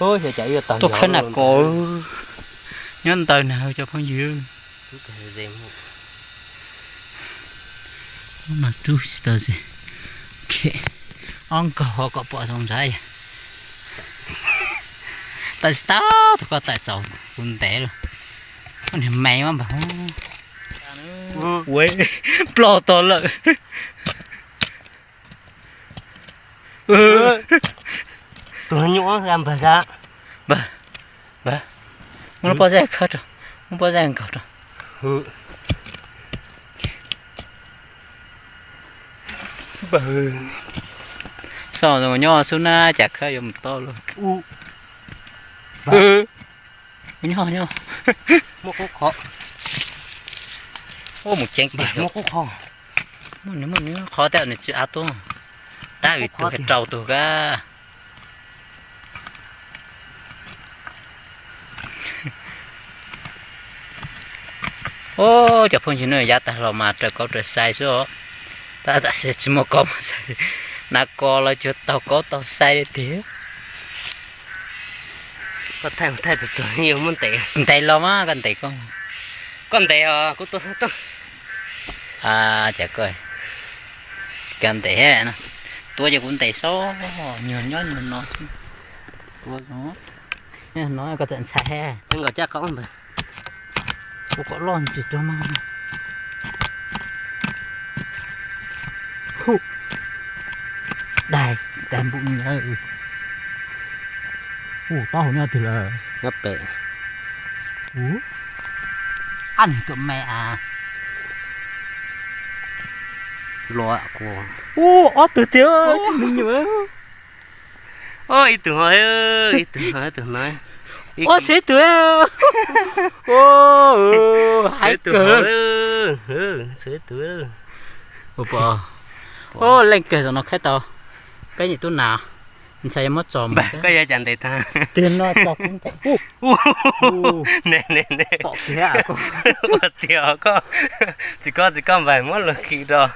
Tuaj khawb nas kos nyob ntawd na cov phooj ywg. Mas rub tsis tau xwb. Ob nkaug ho kom pom zoo ntag. Tawm tsis tau, thaum koj tawm txaus kuv ntev lawm. Koj niag me mas npawg. Ua ploj tag lawm. Tus nyuam npawg, npawg, muab lub pob zeb khawb rau, muab pob zeb nkaug rau. Xauj nyob xub na, cas khawb yuav mus tau lawm. Nyob nyob. Ua mus ceev tiag. Qhov tej nws tsis av tuaj, dab tus rau tus kab. Ub, cov phooj ywg, no yav tag los mas raws kauv raws sai xwb os. Tab sis tsis muaj kauv mus sai, nas kos los cuag taug kauv taug sai li tiag. Koj thaij thaij txog txog yuav muab ntes. Ntes los mas koj ntes koj. Koj ntes os, kuv tua xwb tuaj. Cas koj tsis kam ntes no. Tua ces kuv ntes xwb, nyuag nyob nyuag no xwb. Tua no koj txawm ntshai he. Txeev nkaus caj qaub npawg. Ua kom loj ntsis rau mas. Hu, daig daig npum nyiam. Ub, taub hau nyob twg lawm? Nyob pem. Ub, ab nws tuam me as. Los kuv. Ub, ob tug tiag, me nyuam. Ib tug ho, ib tug ho, ib tug no. Ub, tshuav ib tug. Hais kawg. Tshuav ib tug. Ub, leej kawg zaum no khawb tau peb nyuam tub nas, ntshai yuav muab tso mus. Koj yuav cas ntes tag? Tiag no tso kuv ntes. Ub, ne ne ne. Pom kiag koj. Ua tiag koj. Tsis koj tsis koj npawg, muab luag khi rau.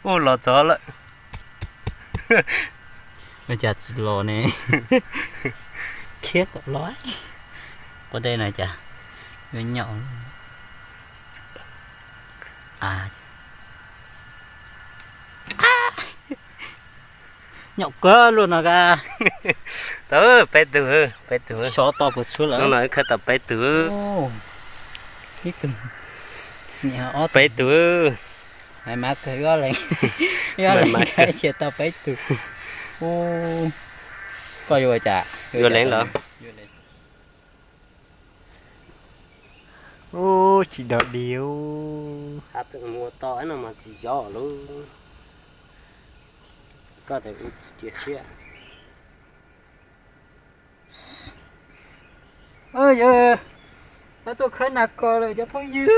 Ub, los txog lawm. Cas tsis los ne? Khiav kom los. Quav dej no cas yuav nyaum. Nyaum kawg luaj no ka. Tau peb tug, peb tug. Xyov tau puas tshuav lawm. Hnub no wb khawb tau peb tug. Ib tug, niam ob tug. Peb tug. Maiv Maiv kawg, ib ob leeg, ib ob leeg khawb tau peb tug. Ub, koj yuav ua cas? Yuav leej los? Ub, tsis dog dig. Hab tseem mus ua toj no mas tsis zov lawm. Koj tes ua tsis cia siab. Yog, koj tuaj khawb nas kos lawm cov phooj ywg.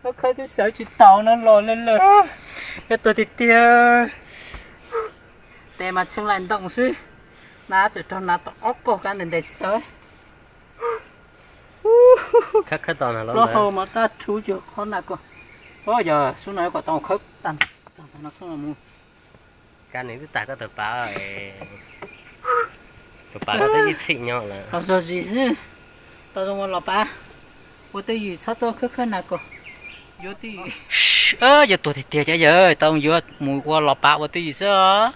Koj khawb twb sawv tsis taus no los li lawm. Yog tuag tiag tiag. Tes mas tshee laim ntoos xwb. Nas txawm raug nas tom ob kog kab ntes ntes tsis tau. Plaub hau mas dab rhuv cuag qhov nas kos. Yog xub no kom tau khawb tag no mus. Kab nws twb tag koj tus pav, tus pav koj twb ib txhij nyob lawm. Tau zog zis xwb, tau zoo ua los pav, ua twj ywm txhob tuaj khawb khawb nas kos. Yuav twj ywm. Yog tuag tiag tiag cov yawg, tau yuav mus ua los pav ua twj ywm xwb os.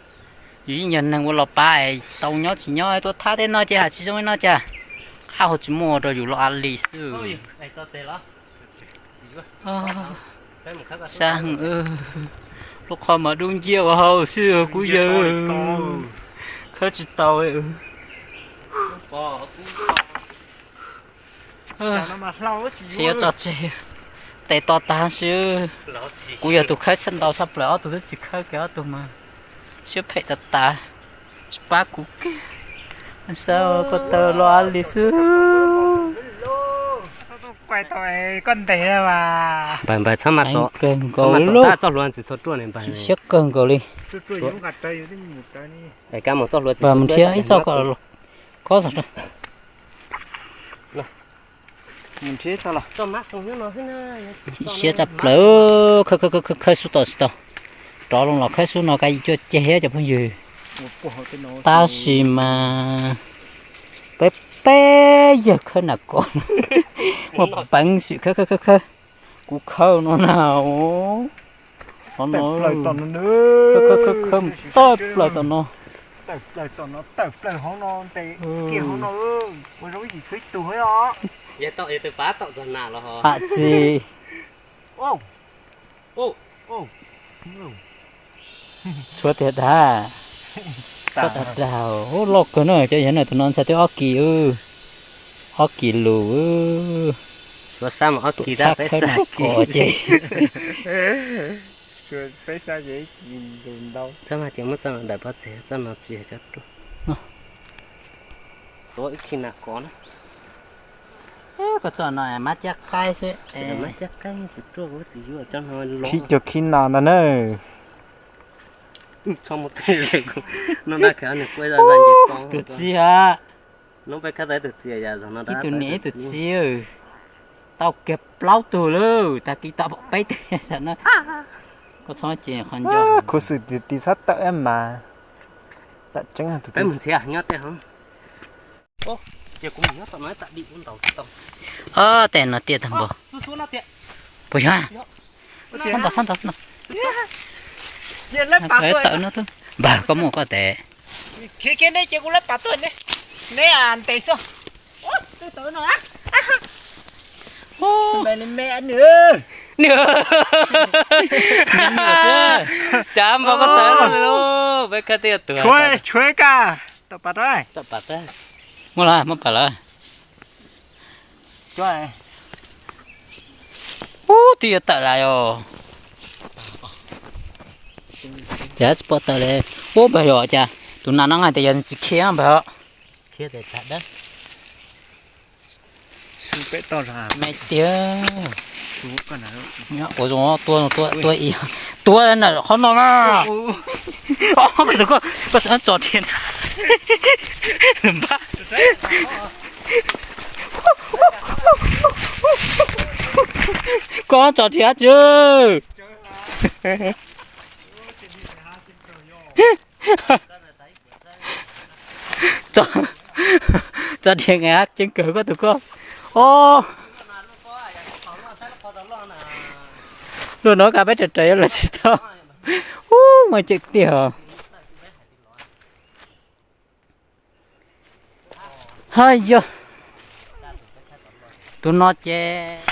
Yus yeej yog neeg ua los pav, tau nyob tsis nyob tuaj thab tej no ces hais tsis zoo li no cas. Qab hau tsis muaj ua rau yus los a li xwb. Sab heev, lub qhov mas dub nciab ua hauv xwb kuv yawg. Khawb tsis tau. Tsis yuav tso tseg, tes to tag xwb. Kuv yog tus khawb tshaj ntau tshaj plaws, ob tug twb tsis khawb kiag ob tug mas siab phem tas tas, tsis pab kuv kiag. Sab ko taw los a li xwb. Npawg, npawg, txhob mas txog, txhob mas txog txoj hlua ntxim txhua ruaj ne npawg. Siab kawg nkaus li. Kab mus txoj hlua ntxim txhua ruaj ib txoj ko. Chim siab tshaj plaws, khawb xub tau tsis tau. Rov loo los khawb xub no ka cuaj ceg thiab cov phooj ywg. Tab sis mas peb peb yawg khawb nas kos, muaj peev xwm khawb khawb khawb khawb. Kuv khawb no na, qhov no khawb khawb khawb tawm plaws tom no. Yog tau, yog tus pab tau txog nas los ho. Ham txi. Tshuav tiag dag. Tshuav dag dag. Loj kawg na, cov yawg na, tus no ntshai twb ob kis, ob kis lus. Suav sab mas ob kis tab peb sab kis ces. Peb sab ces ib kis lus ntau. Txhob mas ces muab txoj no daim pob txeg, txoj no txiv cov ruaj. Tuav ib khi nas kos na. Koj txoj no mab cab qaib xwb. Mab cab qaib tsis ruaj, kuv tsis yuav cov no los. Khib cov khib nas ntag na. Txhob mus tej no dab khav nws quaj zaj zaj nce poob. Tus txiv ha. Hnub peb khawb tau ib tug txiv, ib tug niam ib tug txiv. Tau kiag plaub tug lawm, tag kis tau peb teg na. Koj txhob ces qhov nco. Khuv xwm tis txhob tawm mas. Tawm tseeb tus txiv nyob tej ho. Ob, tej no tiaj tag npaum. Puas yog? Sab ntaus, sab ntaus, sab ntaus. Tawm no, npawg koj muaj koj tes. Khiav kiag neb ces kuv lab pas tuaj neb. Neb ntes xwb. Cas npawg koj tawm los, peb khawb twb yuav tuag. Tshuav kaj, tawm pas rau. Muab lawm, muab pas lawm. Ub, twb yuav tawm lawm os. Cas tsis pom tawm li. Ub, npawg yog cas tus nas no hais tias yog tsis khiav npawg. Me tiag. Ua zoo, tua, tua, tua ib, tua na, qhov no na. Koj tso dhia na. Koj tso dhia tsi. Tso dhia nqes ceeb kawg koj tus koj. Os, luag no kav peb raws raws yuav los tsis tau. Ub, muaj ceem tiag. Haj yog, tus no ces,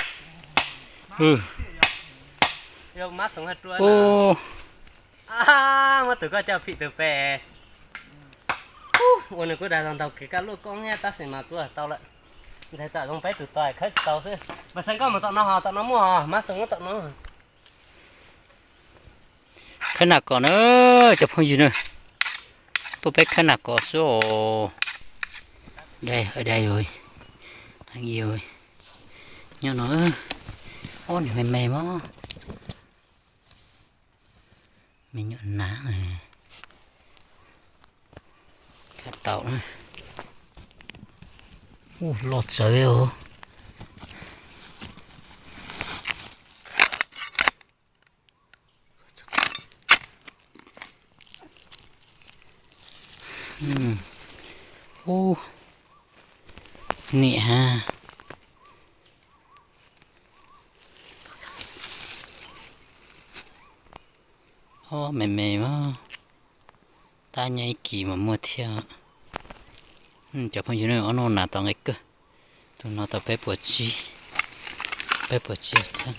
ub, muab tus koj coj phim tus pem. Ua nws kuj dag los ntaug kev kaj luaj koob thiab tab sis mas tsuav tau lawm. Ntxhais tam zoo peb tus tos khawb tsis tau xwb. Mas xeev koj mus tom no ho, tom no muaj ho, mab xeev tom no. Khawb nas kos na, cov phooj ywg na, tuaj peb khawb nas kos xwb os. Dai, dai, nyob no, ob niag me me mas, me nyuam nav, khawb tau na, loj tsawv os. Ub, niam ha. Ob me me mas, tab nyob ib kis mas muaj thiab. Cov phooj ywg, ob nub nas tau nqi kawg. Tus no tau peb puas tsib, peb puas tsib txheeb.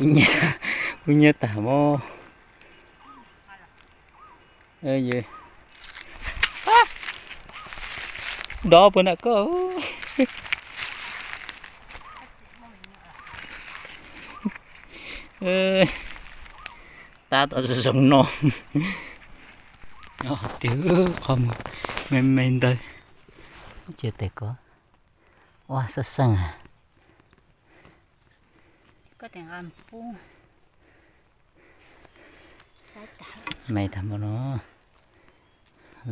Kuv nyiam tag mog. Dov puas nram koj? Tab tom zoo no. Tiag, qhov muag me me ntawd. Cia tes ko. Ua xab xeej. Me tag npaum no.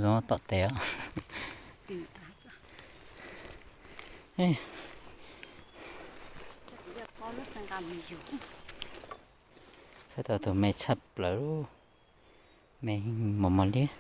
Zoo tom tes os. Peb tau tus me tshaj plaws, me mos mos liab.